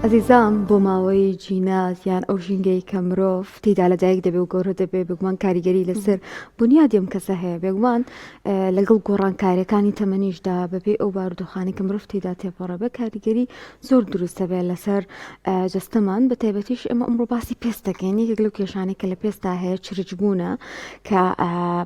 ئەزیزان بۆ ماوەی جینات یان ئەو ژینگەی کە مرۆڤ تێدا لەدایک دەبێ و گەورە دەبێ بێگومان کاریگەری لەسەر بنیادی ئەم کەسە هەیە بێگومان لەگەڵ گۆڕانکاریەکانی تەمەنیشدا بەپێی ئەو بارودۆخانی کە مرۆڤ تێدا تێپەڕە بە کاریگەری زۆر دروست دەبێت لەسەر جەستەمان بە تایبەتیش ئێمە ئەمڕۆ باسی پێست دەکەین یەکێک لەو کێشانەی کە لە پێستا هەیە چرچبوونە کە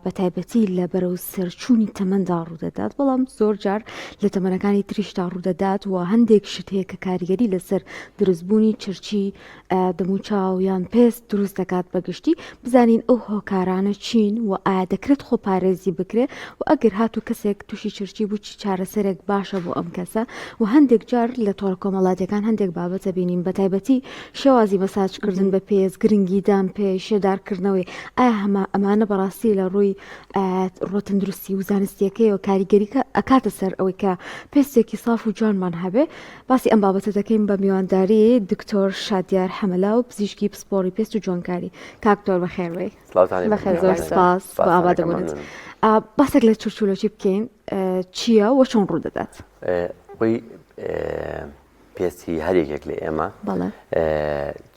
بە تایبەتی لە بەرەو سەرچوونی تەمەندا ڕوودەدات بەڵام زۆر جار لە تەمەنەکانی تریشدا ڕوودەدات و هەندێک شت هەیە کە کاریگەری لەسەر دروستبوونی چرچی دەموچاو یان پێست دروست دەکات بە گشتی بزانین ئەو هۆکارانە چین و ئایا دەکرێت خۆپارێزی بکرێت و ئەگەر هاتوو کەسێک تووشی چرچی بوو چی چارەسەرێک باشە بۆ ئەم کەسە و هەندێک جار لە تۆڕە کۆمەڵاتیەکان هەندێک بابەت دەبینین بە تایبەتی شێوازی مەساجکردن بە پێست گرنگیدان پێ شێدارکردنەوەی ئایا هەمە ئەمانە بەڕاستی لە ڕووی ڕۆ تەندروستی و زانستیەکەیەوە کاریگەریکە ئەکاتە سەر ئەوەی کە پێستێکی ساف و جوانمان هەبێ باسی ئەم بابەتە دەکەین بە میوانداری دکتۆر شادیار حەمەلاو پزیشکی پسپۆڕی پێست و جوانکاری. کاک دکتۆر بەخێربێی. سڵاوتان لێ بەخێر زۆر سپاس بۆ ئامادەبوونت. باسێک لە چرچولۆچی بکەین چییە و چۆن ڕوو دەدات؟ خۆی پێستی هەر یەکێک لە ئێمە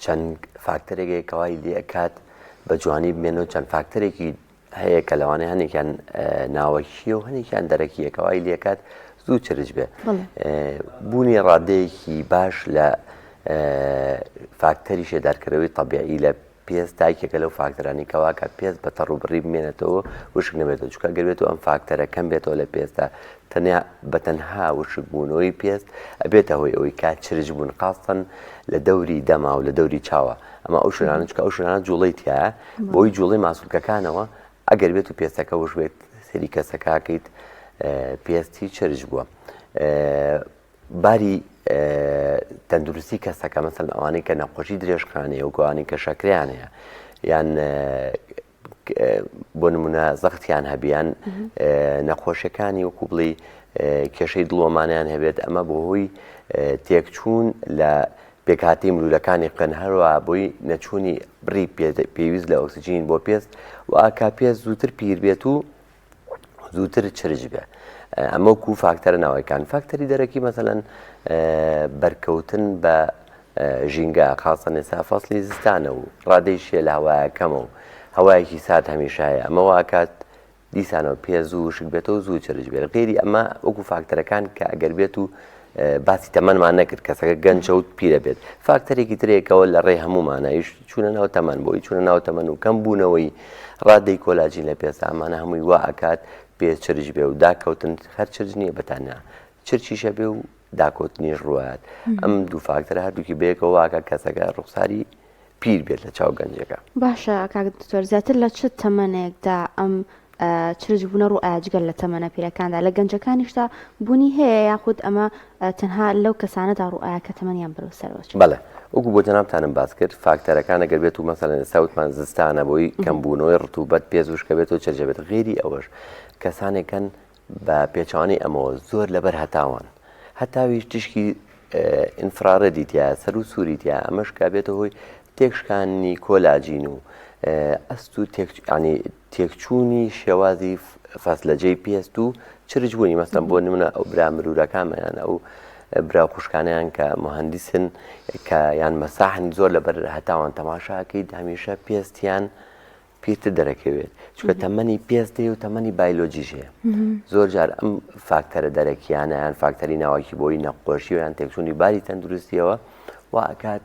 چەند فاکتەرێک کەوای لێ ئەکات بە جوانی بمێنەوە چەند فاکتەرێکی هەیە کە لەوانەیە هەنێکیان ناوەکییە و هەنێکیان دەرەکییە کە وای لێکات زوو چرچ بێ. بوونی ڕادەیەکی باش لە فاکتەری شێدارکەرەوەی تەبیعی لە پێست تاکێکە لەو فاکتەرانی کەواکە پێست بە تەڕ و بڕی بمێنێتەوە وشک نەبێتەوە چونکە گەر بێت و ئەم فاکتەرە کەم بێتەوە لە پێستە تەنیا بە تەنها وشکبوونەوەی پێست ئەبێتە هۆی ئەوەی کا چرچ بوون خاستەن لە دەوری دەما و لە دەوری چاوە ئەمە ئەو شوێنانە چونکە ئەو شوێنانە جوڵەی تایە بۆی جوڵەی ماسولکەکانەوە ئەگەر بێت و پێستەکە وش بێت سەری کەسەکەکەیت پێستی چرچ بووە باری تەندروستی کەسەکە مەسەن ئەوانەی کە نەخۆشی درێژخانەیە و گوانی کە شەکریان هەیە یان بۆ نمونە زەختیان هەبیان نەخۆشیەکانی وەکو بڵێ کێشەی دڵۆمانیان هەبێت ئەمە بۆ هۆی تێکچوون لە پێکهاتەی ملولەکانی خوێن هەروە بۆی نەچوونی بڕی پێویست لە ئۆکسجین بۆ پێست و ئاکا پێست زووتر پیر بێت و زووتر چرچ بێ ئەمە وەکو فاکتەرە ناوەکان فاکتەری دەرەکی مەسەلەن بەرکەوتن بە ژینگە خاصەن ئێستا فەسلی زستانە و ڕادەی شێ لە هەوایە کەمە و هەوایەکی سارد هەمیشە هەیە ئەمە واکات دیسانەوە پێ زوو وشک بێتەوە زوو چرچ بێت غێری ئەمە وەکو فاکتەرەکان کە ئەگەر بێت و باسی تەمەنمان نەکرد کەسەکە گەنجە و پیرە بێت فاکتەرێکی ترێکەوە لە ڕێ هەمومانایش چوونە ناو تەمەن بۆی چوونە ناو تەمەن و کەم بوونەوەی ڕادەی کۆلاجین لە پێست ئەمانە هەمووی وا ئەکات پێ چرچ بێ و داکەوتن هەر چرچ نییە بەتەنیا چرچیشە بێ و داکۆتنیش ڕوات ئەم دوو فاکتەرە هەردووکی بەیەکەوە واکە کەسەکە ڕوخساری پیر بێت لە چاو گەنجەکە. باشە کاک دکتۆر زیاتر لە چ تەمەنێکدا ئەم چرچ بوونە ڕوو ئایا جگەل لە تەمەنە پیرەکاندا لە گەنجەکانیشدا بوونی هەیە یاخود ئەمە تەنها لەو کەسانەدا ڕوو ئایا کە تەمەنیان بەرەو سەرەوە چوو؟ بەڵێ وەکو بۆ جەنابتانم باس کرد فاکتەرەکان ئەگەر بێت و مەسەلەن ئێستا وتمان زستانە بۆی کەمبوونەوەی ڕتوبەت پێست وشکە بێت و چرچە بێت غێری ئەوەش کەسانێکن بە پێچەوانەی ئەمەوە زۆر لەبەر هەتاوان هەتاویش تیشکی infrared ی تایە سەر و سووری تیا ئەمەش کە بێتە هۆی تێکشکانی کۆلاجین و ئەست و ینی تێکچوونی شێوازی فەسلەجەی پێست و چرچبوونی مەسەن بۆ نمونە ئەو برا مرورەکانیان ئەو برا خوشکانیان کە مهندسن کە یان مەساحن زۆر لەبەر هەتاوان تەماشاکەیت هەمیشە پێستیان پیرتر دەرەکەوێت چونکە تەمەنی پێست هەیە و تەمەنی بایلۆجیش هەیە زۆر جار ئەم فاکتەرە دەرەکیانە یان فاکتەری ناوەکی بۆی نەخۆشی و یان تێکچوونی باری تەندروستیەوە و ئەکات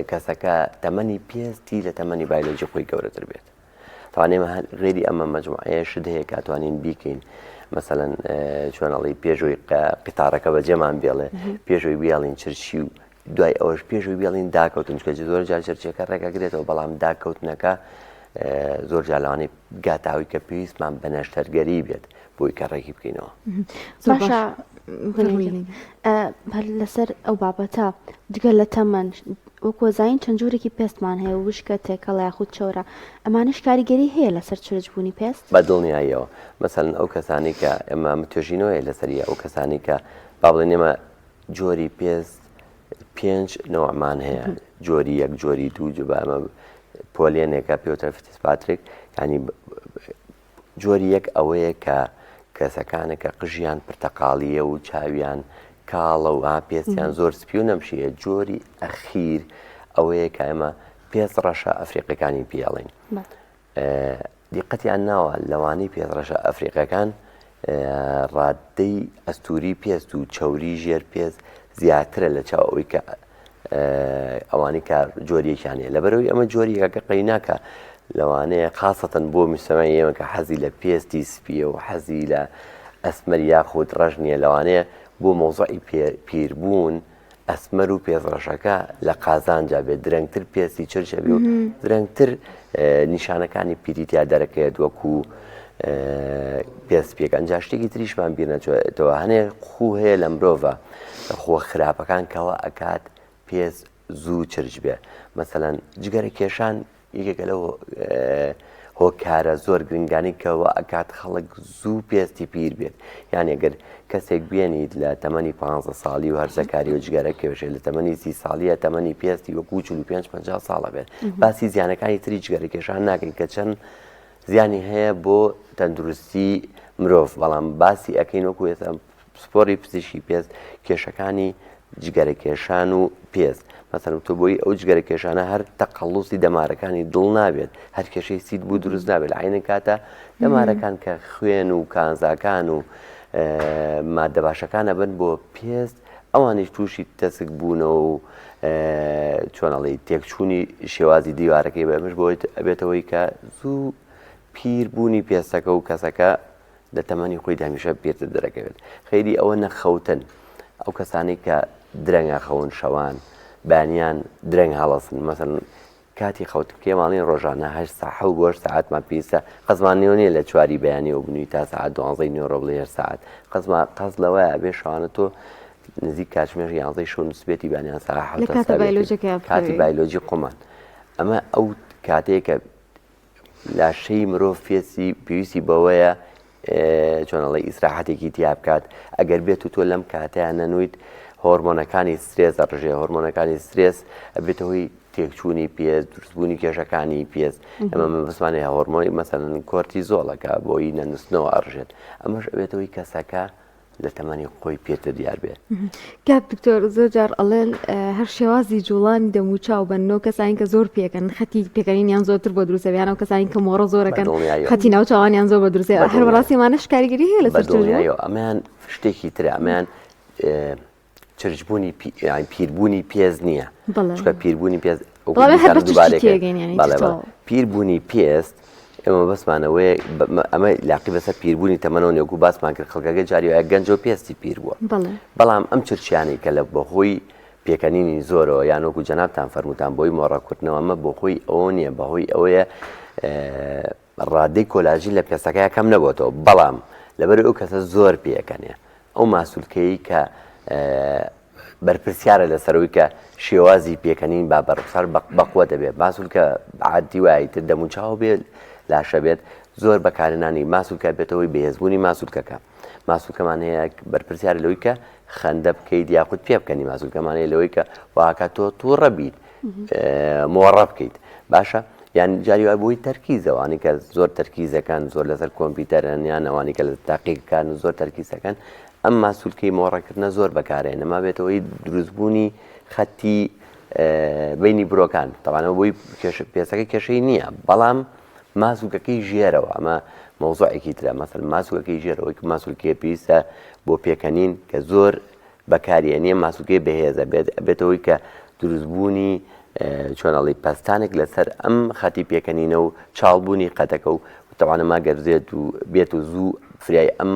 کەسەکە تەمەنی پێستی لە تەمەنی بایلۆجی خۆی گەورەتر بێت توانێمە غێری ئەمە مەجموعەیە شت هەیە کە توانین بیکەین مەسەلەن چۆنەڵی پێشوی قیتارەکە بەجێمان بێڵێ پێشوی بێڵین چرچی و دوای ئەوەش پێش ئەوەی بێڵین داکەوتن چونکە زۆر جار چرچەکە ڕێگەگرێتەوە بەڵام داکەوتنەکە زۆر جار لەوانەیە بگاتە ئەوەی کە پێویستمان بە نەشتەرگەری بێت بۆی کە ڕێکی بکەینەوە. باشە هەر لەسەر ئەو بابەتە جگە لە تەمەن وەکو زانین چەند جۆرێکی پێستمان هەیە وشکە تێکەڵ یاخود چەورە ئەمانەش کاریگەری هەیە لەسەر چرچبوونی پێست؟ بە دڵنیاییەوە مەسەلەن ئەو کەسانی کە ئێمە توێژینەوەیە لەسەریە ئەو کەسانی کە با بڵێن ئێمە جۆری پێست پێنج نەوعمان هەیە جۆری یەک جۆری دوو جبە ئەمە پۆلێنێکە پێوترە فیتزپاتریک ینی جۆری یەک ئەوەیە کە کەسەکانە کە قژیان پرتەقاڵیە و چاویان کاڵە و پێستیان زۆر سپی و نەمشیە جۆری ئەخیر ئەوەیە کە ئێمە پێست ڕەشە ئەفریقەکانی پێڵین دیقەتیان ناوە لەوانەی پێست ڕەشە ئەفریقەکان ڕاددەی ئەستوری پێست و چەوری ژێر پێست زیاترە لە چاو ئەوەی کە ئەوانەی کە جۆریەکیان هەیە لەبەرەوەی ئەمە جۆریەکە قەیناکە لەوانەیە خاستن بۆ میسەمای ئێمە کە حەزی لە پێستی سپیە و حەزی لە ئەسمەر یاخود ڕەش نییە لەوانەیە بۆ مۆزعی پیربوون ئەسمەر و پێست ڕەشەکە لە قازانجا بێت درەنگتر پێستی چرچ ئەبێ و درەنگتر نیشانەکانی پیری تیا دەرەکەوێت وەکو پێست پێک ئەنجا شتێکی تریشمان بیر نەچێتەوە هەنێ خوو هەیە لە مرۆڤە خووە خراپەکان کەوا ئەکات پێست زوو چرچ بێ مەسەلەن جگەرە کێشان یەکێکە لەو هۆکارە زۆر گرنگانی کە وا ئەکات خەڵک زوو پێستی پیر بێت یان گەر کەسێک بێنیت لە تەمەنی پ ساڵی و هەرزەکاری و جگەرە کێشێت لە تەمەنی سی ساڵیە تەمەنی پێستی وەکو 45 50 ساڵە بێت باسی زیانەکانی تری جگەرە کێشان ناکەین کە چەند زیانی هەیە بۆ تەندروستی مرۆڤ بەڵام باسی ئەەکەین وەکو ئێستا پسپۆڕی پزیشکی پێست کێشەکانی جگەرەکێشان و پێست مەسەلەن تۆ بۆی ئەو جگەرە کێشانە هەر تەقەڵوسی دەمارەکانی دڵ نابێت هەر کێشەی سیت بوو دروست نابێت لە عینە کاتە دەمارەکان کە خوێن و کانزاکان و مادە باشەکانە بن بۆ پێست ئەوانیش تووشی تەسک بوونەوە و چۆنەڵی تێکچوونی شێوازی دیوارەکەی بە ئەمەش بۆی ئەبێتەوەی کە زوو پیر بوونی پێستەکە و کەسەکە لە تەمەنی خۆیدا هەمیشە پیرتر دەرەکەوێت خەیری ئەوە نەخەوتن ئەو کەسانەی کە درەنگ ئەخەون شەوان بەیانیان درەنگ هەڵەسن مەسەن کاتی خەوت کێماڵین ڕۆژانە هە ساحە و بۆش ساعتمان پێویستە قەزمان نیوە نیە لە چواری بەیانیەوە بنووی تا ساعت دوانزەی نیوەڕۆ بڵێ هەر ساعت قەزما قەز لەوەیە بێ شەوانە تۆ نزیک کاتژمێر یانزەی شەو نووسبێتی بانیان ساعت لە کاتە بایلۆجەکەیا کاتی بخەوی. بایلۆجی خۆمان ئەمە ئەو کاتەیە کە لاشەی مرۆڤ پێستی پێویستی بەوەیە چۆن ئەڵێ ئیسراحەتێکی تیا بکات ئەگەر بێت و تۆ لەم کاتەیان نەنوویت هۆرمۆنەکانی سترێس ئەڕژێ هۆرمۆنەکانی سترێس ئەبێتە هۆی تێکچوونی پێست دروستبوونی کێشەکانی پێست ئەمە مەبەستمان هەیە هۆرمۆنی مەسەلەن کۆرتیزۆڵەکە بۆی نەنووسنەوە ئەڕژێت ئەمەش ئەبێتە هۆی کەسەکە لە تەمەنی خۆی پێتر دیار بێ. کاک دکتۆر زۆر جار ئەڵێن هەر شێوازی جوڵانی دەموچاو بە نۆ کەسانی کە زۆر پێکەن خەتی پێکەنینیان زۆرتر بۆ دروستە یان ئەو کەسانی کە مۆڕە زۆرەکەن خەتی ناوچاوانیان زۆر بە دروستە هەر بەڕاستی ئەمانەش کاریگەری هەیە لەسەر چرچبوون؟ بەدڵنیایەوە ئەمەیان شتێکی ترە ئەمەیان چرچبوونی پیربوونی پێست نییە چونکە پیربوونی پێست پیربوونی پێست ئێمە بەسمانەوەی ئەمە لاقی بەسەر پیربوونی تەمەنەوە نێوکو باسمان کرد خەڵکەکە جاری وایە گەنجە و پێستی پیر بووە بەڵام ئەم چرچیانەی کە لە بەهۆی پێکەنینی زۆرەوە یان وەکو جەنابتان فەرمووتان بۆی مۆڕەکردنەوە ئەمە بۆخۆی ئەوە نییە بەهۆی ئەوەیە ڕادەی کۆلاجین لە پێستەکەیا کەم نەبۆتەوە بەڵام لەبەر ئەو کەسە زۆر پێکەنێ ئەو ماسولکەی کە بەرپرسیارە لەسەرەوەی کە شێوازی پێکەنین با بەڕوخسار بەقوە دەبێت ماسولکە عادی وایە تر دەموچاو بێت لاشە بێت زۆر بەکارهێنانی ماسولکە بێتەوەی بەهێزبوونی ماسولکەکە ماسولکەمان هەیە بەرپرسیارە لەوەی کە خەندە بکەیت یاخود پێ بکەنی ماسولکەمان هەیە لەوەی کە واکە تۆ تووڕە بیت مۆڕە بکەیت باشە یان جاری وای بۆی تەرکیز ئەوانەی کە زۆر تەرکیزەکان زۆر لەسەر کۆمپیوتەرن یان ئەوانەی کە لە تاقیگەکان زۆر تەرکیزەکەن ئەم ماسولکەی مۆڕەکردنە زۆر بەکارێ نەما بێتەوەی دروستبوونی خەتی بینی برۆکان تەوانەوە بۆی پێسەکە کێشەی نییە بەڵام ماسولکەکەی ژێرەوە ئەمە مەوزوعێکی ترە مەسەل ماسولکەکەی ژێرەوەی ماسولکەیە پێویستە بۆ پێکەنین کە زۆر بەکاریەنیە ماسولکەی بەهێزە بێت ئەبێتە هۆی کە دروستبوونی چۆن ئەڵێی پەستانێک لەسەر ئەم خەتی پێکەنینە و چاڵبوونی قەدەکە و تەوانە ماگەر زێت و بێت و زوو فریای ئەم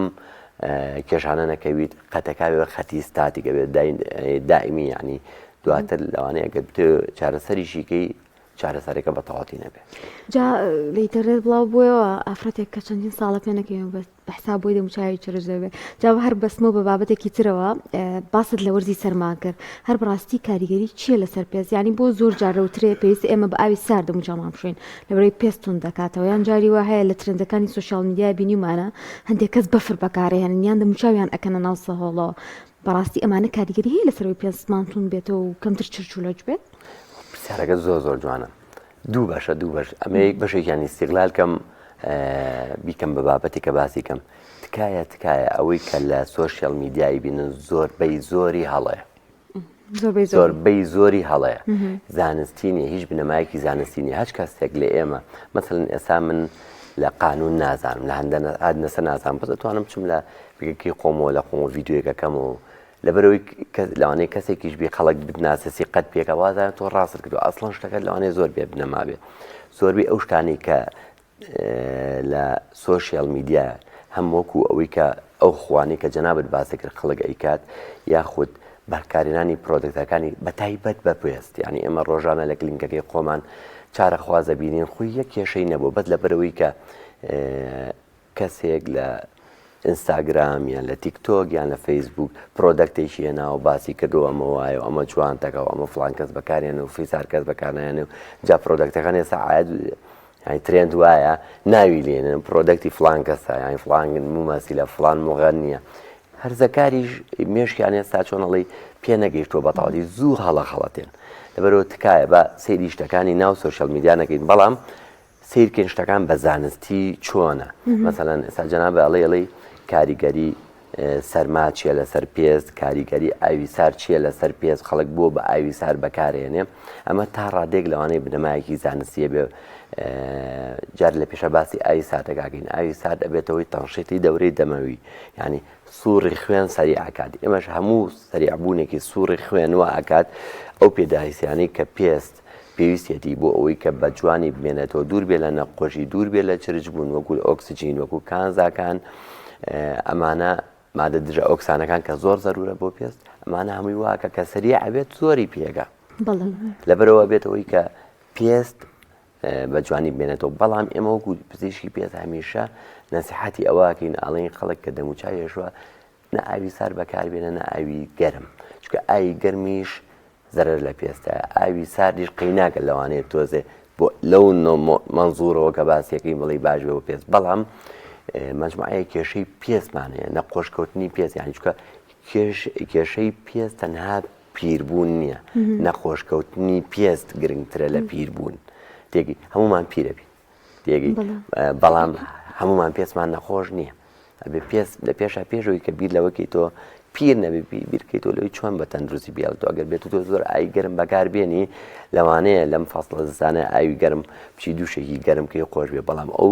کێشانە نەکەویت قەتەکە بێ خەتی ستاتیکە بێت دائمی یعنی دواتر لەوانەیە گەر بتێ چارەسەریشیکەی چارەسەرەکە بە تەواتی نەبێت. جا لە ئینتەرنێت بڵاو بووەوە ئافرەتێک کە چەندین ساڵە پێ نەکەوێ بەس بە حساب بۆی دەموچاوی چرچ دەبێ جا هەر بەسمەوە بە بابەتێکی ترەوە باست لە وەرزی سەرما کرد هەر بەڕاستی کاریگەری چییە لەسەر پێست یعنی بۆ زۆر جار دەوترێ پێویستە ئێمە بە ئاوی سارد دەموچاومان بشۆین لەبەرەی پێست توند دەکاتەوە یان جاری وا هەیە لە ترندەکانی social media بینیومانە هەندێک کەس بەفر بەکارهێنن یان دەموچاویان ئەکەنە ناو سەهۆڵەوە بەڕاستی ئەمانە کاریگەری هەیە لەسەرەوەی پێستمان توند بێتەوە و کەمتر چرچ و لۆچ بێت؟ پرسیارەکە زۆر زۆر جوانە دوو بەشە دوو بەش ئەمە یەک بەشێکیان ئیستیغلال کەم بیکەم بە بابەتی کە باسی کەم. تکایە تکایە ئەوەی کە لە social media ی بینن زۆربەی زۆری هەڵەیە. زۆربەی زۆری هەڵەیە زانستی نیە هیچ بنەمایەکی زانستی نیە هەچ کەسێک لە ئێمە مەسەلەن ئێستا من لە قانون نازانم لە هەندەنسە نازانم بەس ئەتوانم بچم لە پێگەکەی خۆمەوە لە خۆمەوە ڤیدیۆیەکەکەمەوە لەبەرەوەی لەوانەیە کەسێکیش بی خەڵک بتناسە سیقەت پێکە وازانە تۆ ڕاستت کردو ئەسڵەن شتەکەت لەوانەیە زۆر بێ بنەما بێ زۆربەی ئەو شتانەی کە لە social media هەم وەکو ئەوەی کە ئەو خوانەی کە جەنابت باسی کرد خەڵک ئەیکات یاخود بەکارهێنانی product ەکانی بە تایبەت بە پێست یعنی ئێمە ڕۆژانە لە کلینکەکەی خۆمان چارەخوازە بینین خۆی یەک کێشەی نەبوو بەس لەبەرەوەی کە کەسێک لە ئینستاگرام یان لە تیک تۆک یان لە فەیسبوک product ێکی هێناوە باسی کردو ئەمە وایە و ئەمە جوان تەکە و ئەمە فڵان کەس بەکارێن و فیسار کەس بەکارنایەنێ و جا product ەکان ئێستا عایەت یانی trend وایە ناوی لێنن product ی فڵان کەسە یانی فڵان مومەسیلە فڵان موغەنیە هەرزەکاریش مێشکیان ئێستا چۆن ئەڵێی پێ نەگەیشتووە بەتەواوی زوو هەڵە خەڵەتێن لەبەرەوە تکایە بە سەیری شتەکانی ناو social media نەکەین بەڵام سەیرکەین شتەکان بە زانستی چۆنە مەسەلەن ئێستا جەنابە ئەڵێ ئەڵێی کاریگەری سەرما چییە لەسەر پێست کاریگەری ئاوی سار چییە لەسەر پێست خەڵک بۆ بە ئاوی سار بەکارێنێ ئەمە تا ڕادێک لەوانەیە بنەمایەکی زانستیە بێ جار لە پێشە باسی ئاوی ساردەکەین ئاوی سارد ئەبێتەوەی تەنشیتی دەورەی دەمەوی ینی سوڕی خوێن سەریع ئەکات، ئێمەش هەموو سەریعبوونێکی سوڕی خوێن وا ئەکات ئەو پێداویستیانەی کە پێست پێویستیەتی بۆ ئەوەی کە بە جوانی بمێنێتەوە دوور بێ لە نەخۆشی دوور بێ لە چرچبوون وەکو ئۆکسجین وەکو کانزاکان ئەمانە مادە دژە ئۆکسانەکان کە زۆر زەرورە بۆ پێست ئەمانە هەمووی واکە کە سەریع ئەبێت زۆری پێگا لەبەرەوە بێتەوەی کە پێست بە جوانی بمێنێتەوە بەڵام ئێمە وەکو پزیشکی پێست هەمیشە نەسیحەتی ئەوەکەین ئەڵێن خەڵک کە دەموچاوی هێشوە نە ئاوی سار بەکاربێنە نە ئاوی گەرم چونکە ئاوی گەرمیش زەرەر لە پێستە ئاوی ساردیش قەیناکە لەوانەیە تۆزێ بۆ لەو مەنزوورەوە کە باسیەکەی بڵێ باش بێ بۆ پێست بەڵام مەجموعەیە کێشەی پێستمان هەیە نەخۆشکەوتنی پێست یانی چونکە کێشەی پێست تەنها پیربوون نییە نەخۆشکەوتنی پێست گرنگترە لە پیربوون تێگەی هەمومان پیرەبین تێگەی بەڵام هەمومان پێستمان نەخۆش نییە ئەبێ پێست لە پێشا پێشەوەی کە بیر لەوەکەی تۆ پیر نەبێ بیرکەی تۆ لەوەی چۆن بە تەندروستی بێڵ تۆ ئەگەر بێت تۆ زۆر ئاوی گەرم بەکار بێنی لەوانەیە لەم فەسڵە زستانە ئاوی گەرم بچی دووشێکی گەرم کەی خۆش بێ بەڵام ئەو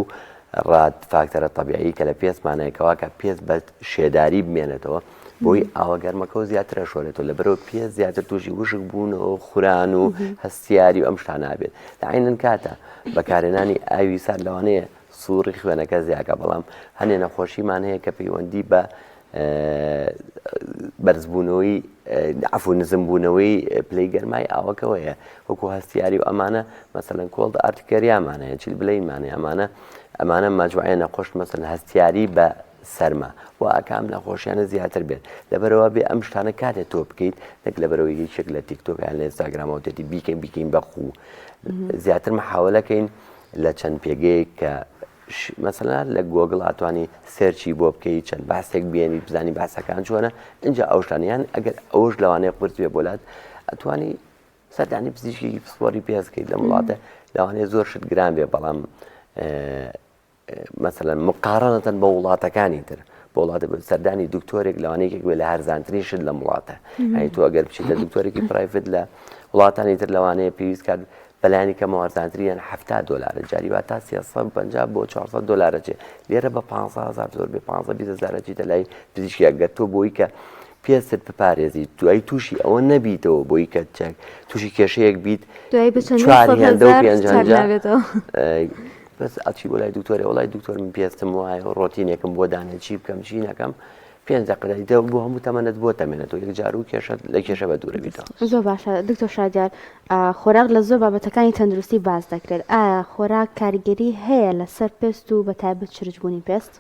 ڕات فاکتەرە تەبیعی کە لە پێستمانەیە کەوا کە پێست بە شێداری بمێنێتەوە بۆی ئاوە گەرمەکەەوە زیاتر ئەشۆرێتەوە لەبەرەوە پێست زیاتر تووشی وشک بوونەوە خوران و هەستیاری و ئەم شتانە بێت لە عینەن کاتە بەکارهێنانی ئاوی سارد لەوانەیە سوڕی خوێنەکە زیاکە بەڵام هەنێ نەخۆشیمان هەیە کە پەیوەندی بە بەرزبوونەوەی عفو نزمبوونەوەی پلەی گەرمای ئاوەکەوەیە وەکو هەستیاری و ئەمانە مەسەلەن cold urticaria مان هەیە chilblain مان هەیە ئەمانە ئەمانە مەجموعەیە نەخۆش مەسەلەن هەستیاری بە سەرما و ئاکام نەخۆشیانە زیاتر بێت لەبەرەوە بێ ئەم شتانە کاتێ تۆ بکەیت نەک لەبەرەوەی یەکێک لە تیکتۆک یان لە ئینستاگرامەوە تێتی بیکەین بیکەین بە خوو زیاتر محاولەکەین لە چەند پێگەیەک کە مەسەلا لە گۆگڵ ئەتوانی search ی بۆ بکەی چەند باسێک بێنی بزانی باسەکان چۆنە اینجا ئەو شتانە یان ئەگەر ئەوش لەوانەیە قورس بێ بۆلات ئەتوانی سەردانی پزیشکێکی پسپۆری پێست بکەیت لەم وڵاتە لەوانەیە زۆر شت گران بێ بەڵام مەسەلەن مقارنەتەن بە وڵاتەکانی تر بۆ وڵاتە سەردانی دکتۆرێک لەوانەیەکێک بێ لە هەرزانترین شت لەم وڵاتە هەی تۆ ئەگەر بچیت لە دکتۆرێکی private لە وڵاتانی تر لەوانەیە پێویست کات بەلایەنی کەمەوە هەرزانتریان 70 دلارە جاری وا تا 350 بۆ 400 دلارە چێ لێرە بە 15000 زۆر بێ 15 20000 چیتە لای پزیشکی ئەگەر تۆ بۆی کە پێستت بپارێزی دوای تووشی ئەوە نەبیتەوە بۆی کە چەک تووشی کێشەیەک بیت دوای بچەند چوار هێندە و پێنج هەنجا بەس ئەچی بۆ لای دکتۆرێ وڵای دکتۆر من پێستم وایە و ڕۆتینێکم بۆ دانێ چی بکەم چی نەکەم پێنج دەقە دەیتەوە بۆ هەموو تەمەنت بۆ تەمێنێتەوە یەک جار و کێشە لە کێشە بە دوورە بیتەوە. زۆر باشە دکتۆر شادیار خۆراک لە زۆر بابەتەکانی تەندروستی باس دەکرێت ئایا خۆراک کاریگەری هەیە لەسەر پێست و بە تایبەت چرچبوونی پێست؟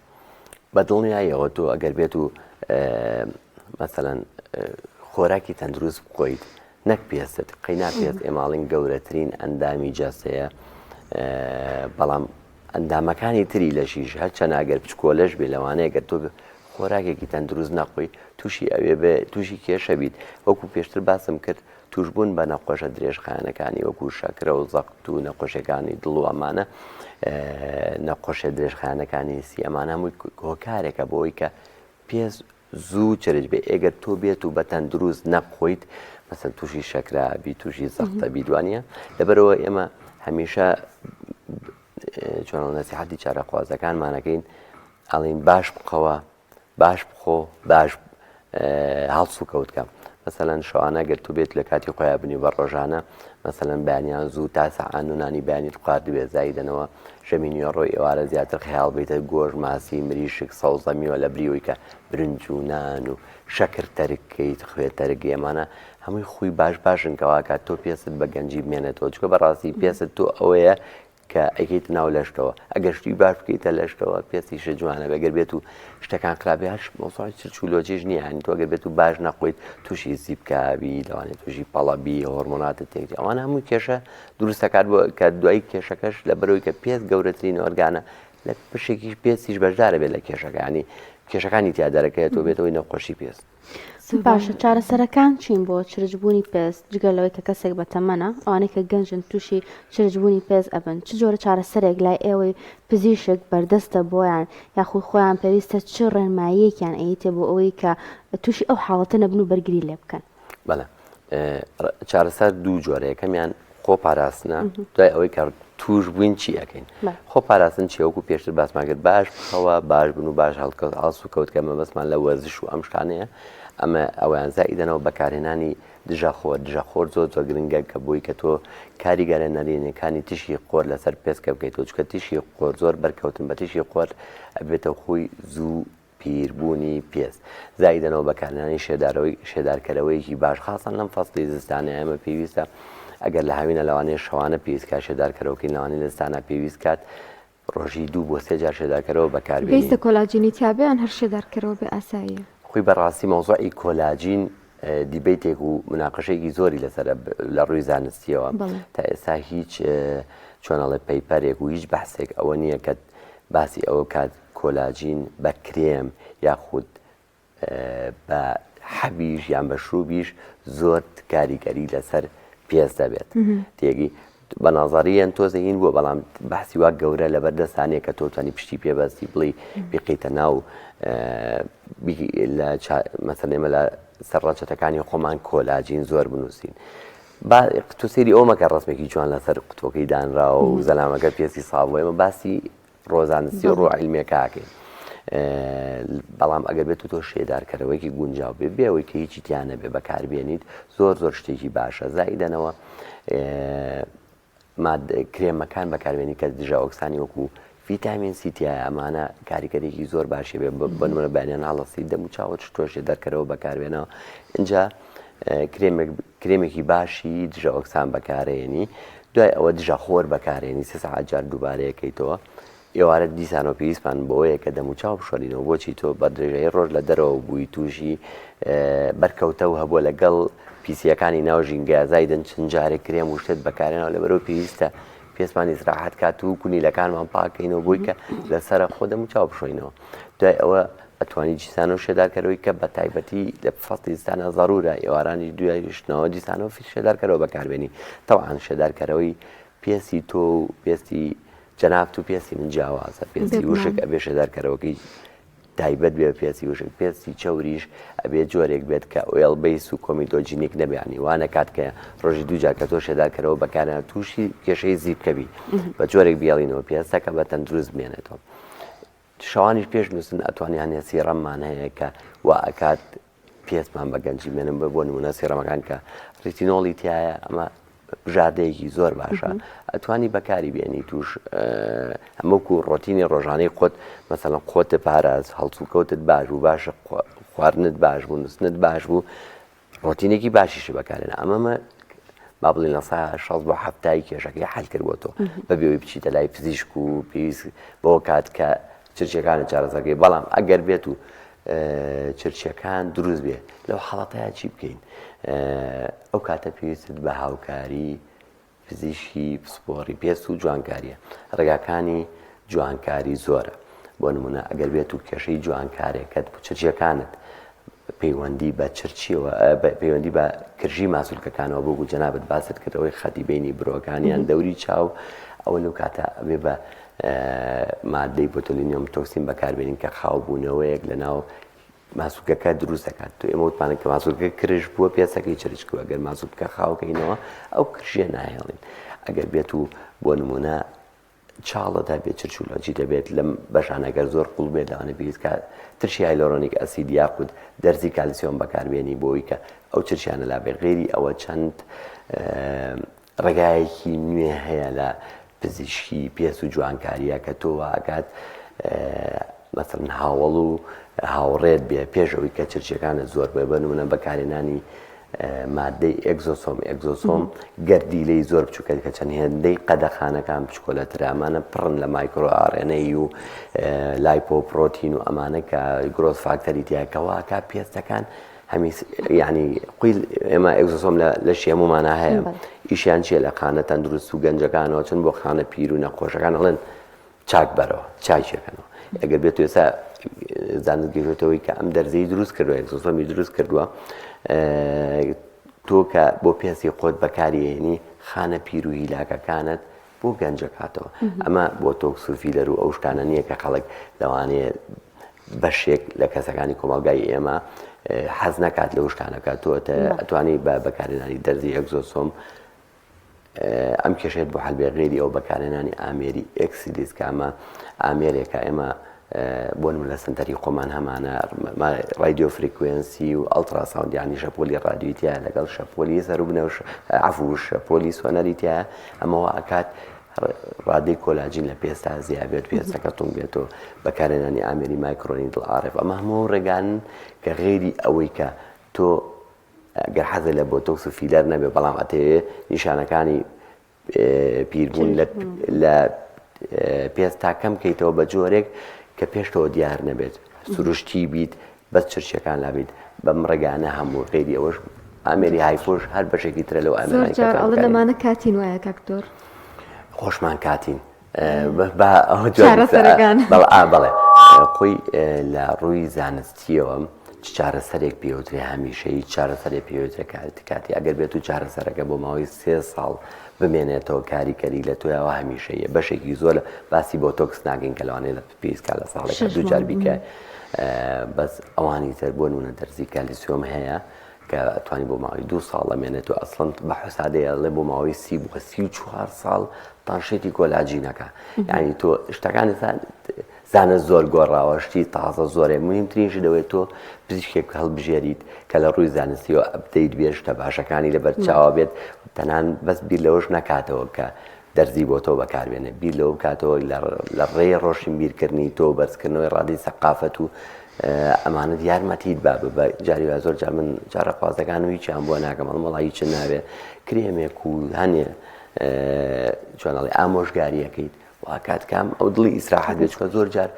بە دڵنیاییەوە تۆ ئەگەر بێت و مەسەلەن خۆراکی تەندروست بخۆیت نەک پێستت قەینا پێست ئێماڵین گەورەترین ئەندامی جەستەیە بەڵام ئەندامەکانی تری لەشیش هەرچەند ئەگەر بچکۆلەش بێ لەوانەیە گەر تۆ خۆراکێکی تەندروست نەخۆی تووشی ئەوێ بێ تووشی کێشە بیت وەکو پێشتر باسم کرد. توشبوون بە نەخۆشە درێژخایەنەکانی وەکو شەکرە و زەخت و نەخۆشیەکانی دڵ و ئەمانە نەخۆشیە درێژخایەنەکانی سی ئەمانە هەمووی هۆکارێکە بۆ ئەوەی کە پێست زوو چرچ بێ ئێگەر تۆ بێت و بە تەندروست نەخۆیت مەسەن تووشی شەکرە بی تووشی زەختە بی دوانە لەبەرەوە ئێمە هەمیشە چۆن نەسیحەتی چارەخوازەکانمانەکەین ئەڵین باش بخەوە باش بخۆ باش هەڵسوکەوت کە مەسەلەن شەوانە گەر تو بێت لە کاتی خۆیان بنی بە ڕۆژانە مەسەلەن بەیانیان زوو تا سەعان و نانی بەیانیت خواردبێ زایدەنەوە ژەمی نیوەڕۆی ئێوارە زیاتر خەیاڵ بیتە گۆش ماسی مریشک سەوزە میوە لە بریەوەی کە برنج و نان و شەکر تەرک کەیت خوێ تەرک ئێمانە هەمووی خوی باش باشن کەواکات تۆ پێست بە گەنجی بمێنێتەوە چونکە بەڕاستی پێست تۆ ئەوەیە کە ئەیکەیتە ناو لەشتەوە ئەگەر شتی باش بکەیتە لەشتەوە پێستیشە جوانە بێ گەر بێت و شتەکان خراپ بێ هەر مەوزوعی چرچ و لۆجیش نییە یانی تۆ ئەگەر بێت و باش نەخۆیت تووشی زیپکاوی لەوانەیە تووشی پەڵە بی هۆرمۆناتت تێکچێ ئەوانە هەمووی کێشە دروست دەکات بۆ کە دوایی کێشەکەش لە بەرەوەی کە پێست گەورەترین ئۆرگانە لە بەشێکیش پێستیش بەشدارە بێت لە کێشەکە ینی کێشەکانی تیا دەرەکەوێتەوە بێتەوەی نەخۆشی پێست. باشە چارەسەرەکان چین بۆ چرچبوونی پێست جگە لەوەی کە کەسێک بەتەمەنە ئەوانەی کە گەنجن تووشی چرچبوونی پێست ئەبن چ جۆرە چارەسەرێک لای ئێوەی پزیشک بەردەستە بۆیان یاخود خۆیان پێویستە چ ڕێنماییەکیان ئەیتێ بۆ ئەوەی کە تووشی ئەو حاڵەتە نەبن و بەرگری لێ بکەن؟ بەڵێ چارەسەر دوو جۆرە یەکەمیان خۆ پاراستنە دوای ئەوەی کە توش بووین چی ئەەکەین خۆ پاراستن چیە وەکو پێشتر باسمان کرد باش بخەوە باش بن و باش هەڵکەوت ئاڵس و کەوت کە مەبەستمان لە وەرزش و ئەم شتانەیە ئەمە ئەویان زائیدەنەوە بەکارهێنانی دژەخۆر دژەخۆر زۆر زۆر گرنگە کە بۆی کە تۆ کاریگەرە نەرێنەکانی تیشکی خۆر لەسەر پێسکە بکەیتەوە چکە تیشکی خۆر زۆر بەرکەوتن بە تیشکی خۆر ئەبێتە خۆی زوو پیربوونی پێست. زایدەنەوە بەکارهێنانی شێدارەوەی شێدارکەرەوەیەکی باش خاسەن لەم فەسڵی زستانەیە ئێمە پێویستە ئەگەر لە هاوینە لەوانەیە شەوانە پێویست کات شێدارکەرەوەکەین لەوانەیە لە زستانە پێویست کات ڕۆژی دوو بۆ سێ جار شێدارکەرەوە بەکاربێنین. پێویستە کۆلاجینی تیابێ یان هەر شێدارکەرەوە بێ ئاساییە؟ خۆی بەڕاستی مەوزوعی کۆلاجین debate ێک و مناقەشەیەکی زۆری لەسەرە لە ڕووی زانستیەوە تا ئێستا هیچ چۆن ئەڵێ paper ێک و هیچ بەحسێک ئەوە نییە کە باسی ئەوە کات کۆلاجین بە کرێم یاخود بە حەبیش یان بە شروبیش زۆر کاریگەری لەسەر پێست دەبێت تێگی بە نازاریان تۆزە هین بووە بەڵام بەحسی وا گەورە لەبەر دەستانەیە کە تۆ توانی پشتی پێبەستی بڵی بیقیتە ناو لە مەسەن ئێمە لە سەر ڕەچەتەکانی خۆمان کۆلاجین زۆر بنووسین با تۆ سەیری ئەوە مەکە ڕسمێکی جوان لەسەر قوتوەکەی دانراوە و زەلامەکە پێستی ساڵ بوو ئێمە باسی ڕۆزانستی و ڕۆ عیلمیەکەکەین بەڵام ئەگەر بێت تۆ شێدارکەرەوەیکی گونجاو بێ بێەوەی کە هیچی تیانە بێ بەکاربێنیت زۆر زۆر شتێکی باشە زایدەنەوە کرێمەکان بەکاربێنی کە دژە ئۆکسانی وەکو ڤیتامین سی تایە ئەمانە کاریگەرێکی زۆر باشی بێ بنمرە بەیانیان هەڵەسی دەم و چاوت شتۆشێ دەرکەرەوە بەکاربێنەوە اینجا کرێمێک کرێمێکی باشی دژە ئۆکسان بەکارێنی دوای ئەوە دژە خۆر بەکارێنی سێ سەعات جار دووبارەیەکەیتەوە ئێوارە دیسانەوە پێویستمان بەوەیە کە دەموچاو بشۆرینەوە بۆچی تۆ بە درێژایی ڕۆژ لە دەرەوە بووی تووشی بەرکەوتە و هەبووە لەگەڵ پیسیەکانی ناو ژینگە زایدن چەند جارێک کرێم و شتت بەکارێنەوە لەبەرەوە پێویستە پێستمان ئیسراحەت کات و کونیلەکانمان پاکەینەوە بۆی کە لەسەر خۆ دەموچاو بشۆینەوە دوای ئەوە ئەتوانی دیسانەوە شێدارکەرەوەی کە بە تایبەتی لە فەسڵی زستانە زەرورە ئێوارانی دوای شتنەوە دیسانەوە شێدارکەرەوە بەکاربێنی تەوان شێدارکەرەوەی پێستی تۆ و پێستی جەنابت و پێستی من جیاوازە پێستی وشک ئەبێ شێدارکەرەوەکەی تایبەت بێ پێستی وشک پێستی چەوریش ئەبێ جۆرێک بێت کە oil base و comedogenic نەبێ ینی وا نەکات کە ڕۆژی دووجار کە تۆ شێدارکەرەوە بەکارە تووشی کێشەی زیپکەبی بە جۆرێک بێڵینەوە پێستەکە بە تەندروست بمێنێتەوە شەوانیش پێش نووسن ئەتوانی هەنێ serum مان هەیە کە وا ئەکات پێستمان بە گەنجی بێنم بە بۆ نمونە serum ەکان کە retinol ی تایە ئەمە بژاردەیەکی زۆر باشە ئەتوانی بەکاری بێنی توش هەمووکو ڕۆتینی ڕۆژانەی خۆت مەسەڵەن خۆتە پاراز هەڵسوکەوتت باش بوو باشە خواردنت باش بوو نووسنت باش بوو ڕۆتینێکی باشیشی بەکارێنە ئەمەمە با بڵێن 60% بۆ 70ی کێشەکەی حل کرد بۆ تۆ بەبێ ئەوەی بچیتە لای پزیشک و پێویست بۆ کات کە چرچەکانە چارەسەرکەی بەڵام ئەگەر بێت و چرچەکان دروست بێ لەو حاڵەتەیە چی بکەین ئەو کاتە پێویستت بە هاوکاری پزیشکی پسپۆڕی پێست و جوانکاریە ڕێگاکانی جوانکاری زۆرە بۆ نمونە ئەگەر بێت و کێشەی جوانکارێکەت چرچەکانت. پەیوەندی بە چرچیەوە پەیوەندی بە کرژی ماسولکەکانەوە بۆ گو جەنابت باست کردەوەی خەتی بینی برۆکانیان دەوری چاو ئەوە لەو کاتە ئەبێ بە مادەی botulinum toxin بەکاربێنین کە خاوبوونەوەیەک لە ناو ماسولکەکە دروست دەکات تو ئێمە وتمانە کە ماسولکە کرژ بووە پێسەکەی چرچ بووە گەر ماسولکە خاوکەینەوە ئەو کرژیە ناهێڵین ئەگەر بێت و بۆ نمونە چاڵت هەبێت چرچ و لۆچی دەبێت لەم بەشانە گەر زۆر قوڵ بێت لەوانە پێویست کات ترشی hyaluronic acid یاخود دەرزی کالسیۆم بەکاربێنی بۆی کە ئەو چرچیانە لابێ غێری ئەوە چەند ڕێگایەکی نوێ هەیە لە پزیشکی پێست و جوانکاریە کە تۆ واکات مەسەلەن هاوەڵ و هاوڕێت بێ پێش ئەوەی کە چرچیەکانت زۆر بێ بە نمونە بەکارهێنانی مادەی exosome exosome گەردیلەی زۆر بچووکە کە چەند هێندەی قەدەخانەکان بچکۆلەترە ئەمانە پڕن لە micro RNA و lipoprotein و ئەمانە کە growth factor ی تیا کەواکە پێستەکان هەمیس یعنی قویل ئێمە exosome لە لەشی هەمومانە هەیە ئیشیان چیە لە خانە تەندروست و گەنجەکانەوە چون بۆ خانە پیر و نەخۆشەکان ئەڵێن چاک بەرەوە چاکیەکەنەوە ئەگەر بێت ئێستا زانست گەیشتەوەی کە ئەم دەرزەی دروست کردووە exosome ی دروست کردووە تۆ کە بۆ پێستی خۆت بەکاریێنی خانە پیر و هیلاکەکانت بۆ گەنجەکاتەوە ئەمە بۆ تۆکس و فیلەر و ئەو شتانە نییە کە خەڵک لەوانەیە بەشێک لە کەسەکانی کۆمەلگای ئێمە حەز نەکات لەو شتانەکە تۆ ئەتوانی بە بەکارهێنانی دەرزی exosome ئەم کێشەیەت بۆ حەل بێ غەیری ئەوە بەکارهێنانی ئامێری Exilis کە ئەمە ئامێرێکە ئێمە بۆ نمونە لە سنتەری خۆمان هەمانە radio frequency و ultrasound یانی شەپۆلی ڕادیوی تیا لەگەڵ شەپۆلی سەروبنەوش عفو شەپۆلی سۆنەری تیا ئەمەوە ئەکات ڕادەی کۆلاجین لە پێستا زیابێت پێستەکە تون بێتەوە بەکارهێنانی ئامێری microneedle RF ئەمە هەموو ڕێگان کە غەیری ئەوەی کە تۆ گەر حەزت لە بۆتۆکس و فیلەر نەبێ بەڵام ئەتەوێ نیشانەکانی پیربوون لە پێست تا کەم کەیتەوە بە جۆرێک کە پێشتەوە دیار نەبێت سروشتی بیت بەس چرچەکان لابیت بەم ڕێگانە هەموو غێری ئەوەش ئامێری HIFU ش هەر بەشێکی ترە لەو ئامێرانەی کە لەمانە کاتین وایە کاکتۆر خۆشمان کاتین چارەسەرەکان بەڵێ خۆی لە ڕووی زانستیەوە چ چارەسەرێک پێوترێ هەمیشەی چارەسەرێ پێوترێ کاتی کاتی ئەگەر بێت و چارەسەرەکە بۆ ماوەی سێ ساڵ بمێنێتەوە کاریکەری لە تۆیاوە هەمیشەیە بەشێکی زۆر لە باسی بۆتۆکس ناگەین کە لەوانەیە لە پێویستکە لە ساڵێک دوو جار بیکە بەس ئەوانی تر بۆ نمونە دەرزی کالیسیۆم هەیە کە ئەتوانی بۆ ماوەی دوو ساڵ ئەمێنێت و ئەسڵەن بە حسادەیە ئەڵێ بۆ ماوەی سی بۆ 34 ساڵ تەنشیتی کۆلاجینەکە یعنی تۆ شتەکان زانە زۆر گۆڕاوە شتی تازە زۆرێ مهمترین شت ئەوەیە تۆ پزیشکێک هەڵبژێریت کە لە ڕووی زانستیەوە update بێ شتە باشەکانی لەبەر چاوە بێت تەنان بەس بیر لەوەش نەکاتەوە کە دەرزی بۆ تۆ بەکاربێنێ بیر لەوە بکاتەوە لە ڕێی ڕۆشنبیرکردنی تۆ بەرزکردنەوەی ڕادەی سەقافەت و ئەمانەت یارمەتیت با بە جاری وا زۆر جار من چارەخوازەکان و هیچیان بۆ ناکەم ئەڵم وەڵا هیچ ناوێ کرێمێک و هەنێ چۆنەڵی ئامۆژگاریەکەیت واکات کام ئەو دڵی ئیسراحەت بێت چکە زۆر جار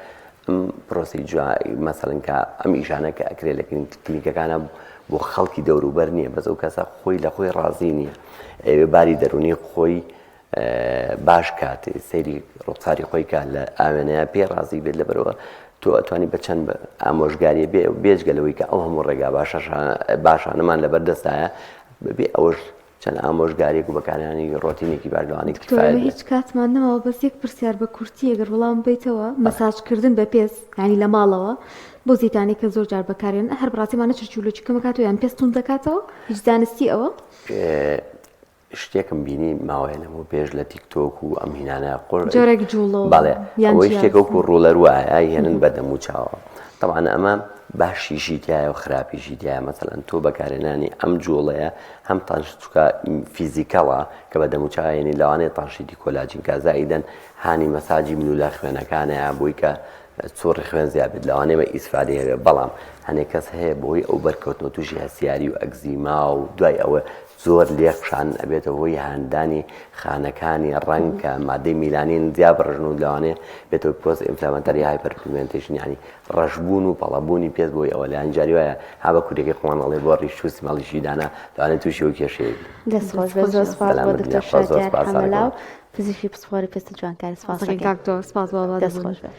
ئەم پرۆسی جوان مەسەلەن کە ئەم ئیشانە کە ئەکرێ لە کلینیکەکانە بۆ خەڵکی دەوروبەر نییە بەس ئەو کەسە خۆی لە خۆی ڕازی نییە ئەوێ باری دەرونی خۆی باش کات سەیری ڕوخساری خۆی کات لە ئاوێنەیە پێ ڕازی بێت لەبەرەوە تۆ ئەتوانی بە چەند ئامۆژگاریە بێ بێجگە لەوەی کە ئەو هەموو ڕێگا باشانەمان لەبەر دەستایە بەبێ ئەوەش چەند ئامۆژگاریەک و بەکارهێنانی ڕۆتینێکی باش لەوانەیە دکتۆر کفایەت ئێمە بێت. هیچ کاتمان نەماوە بەس یەک پرسیار بە کورتی ئەگەر وەڵام بەیتەوە مەساج کردن بە پێست یانی لە ماڵەوە بۆ زیتانەی کە زۆر جار بەکارێن هەر بەڕاستی ئەمانە چرچ و لۆچی کەم ئەکاتەوە یان پێست توند دەکاتەوە هیچ زانستی ئەوە؟ شتێکم بینی ماوەیە لەمەو پێش لە تیک تۆک و ئەم هینانە قۆر جۆرێک جوڵە بەڵێ ئەوەی شتێک وەکو roller وایە هێنن بە دەم و چاوە تەبعەن ئەمە باشیشی تایە و خراپیشی تایە مەسەلەن تۆ بەکارهێنانی ئەم جوڵەیە هەم تەنش چکە physical ە کە بە دەموچاوێنی لەوانەیە تەنشیتی کۆلاجین کا زائیدەن هانی مەساجی ملولە خوێنەکانەیە بۆی کە سوڕی خوێن زیاد بێت لەوانەیە بە ئیسفادەی هەبێت بەڵام هەنێک کەس هەیە بۆی ئەو بەرکەوتنەوە تووشی هەستیاری و ئەگزیما و دوای ئەوە زۆر لێخشان ئەبێتە هۆی هاندانی خانەکانی ڕەنگ کە مادەی میلانین زیا بڕژن و لەوانەیە بێتەوە post inflammatory hyperpigmentation یعنی ڕەشبوون و پەڵەبوونی پێست بۆی ئەوە لایەن جاری وایە ها بە کوردیەکەی خۆمان ئەڵێ بۆ ڕیش و سمێڵیشی دانا لەوانەیە تووشی ئەو کێشەیە بی. دەست خۆش بێت زۆر سپاس بۆ دکتۆر شادیار حەمەلاو پزیشکی پسپۆری پێست و جوانکاری سپاس دەکەین. کاک دکتۆر سپاس بۆ دەست خۆش بێت.